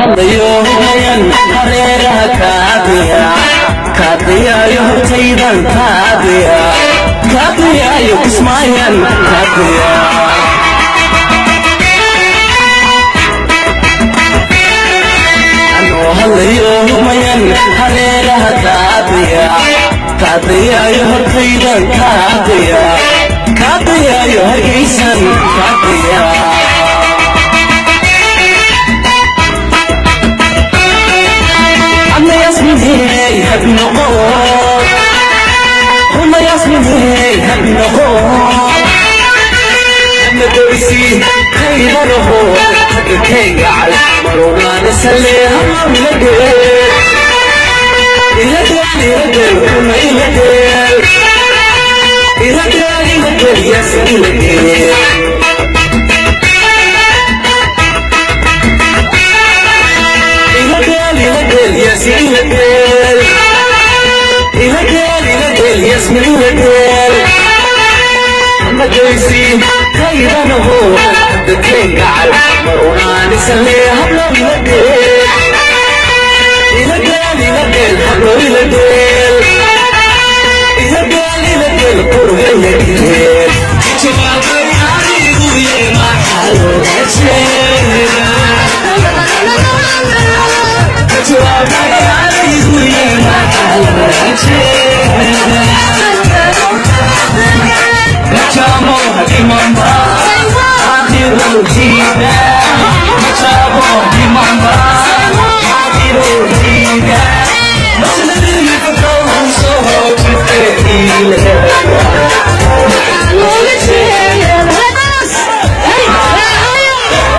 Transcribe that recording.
Hadlayo mayan hareeraha kaadiya, kaadiyaayo hortaydan kaadiya, kaadiyaayo Kismaayan kaadiya. Anoo hadlayo mayan hareeraha kaadiya, kaadiyaayo hortaydan kaadiya, kaadiyaayo Hargeysan kaadiya. Adna Yasminey habi noqo, huna Yasminey habi noqo, adna goysi kaydanaho hadda keengacal marunaana sale hablo iladeel iladeel iladeel huna iladeel iladeel iladeel Yasin iladeel iladeel iladeel Yasin iladeel iladeel iladeel Yasmin iladeel madaysi kaydanaho hadda keengacal marunaani sale hablo iladeel iladeel iladeel hablo iladeel iladeel iladeel qurux iladeel jawaabay anigu ye maxaa looga jeedaa, jawaabay anigu ye maxaa looga jeedaa, jamo hadimamba aakhiruu jiidaa.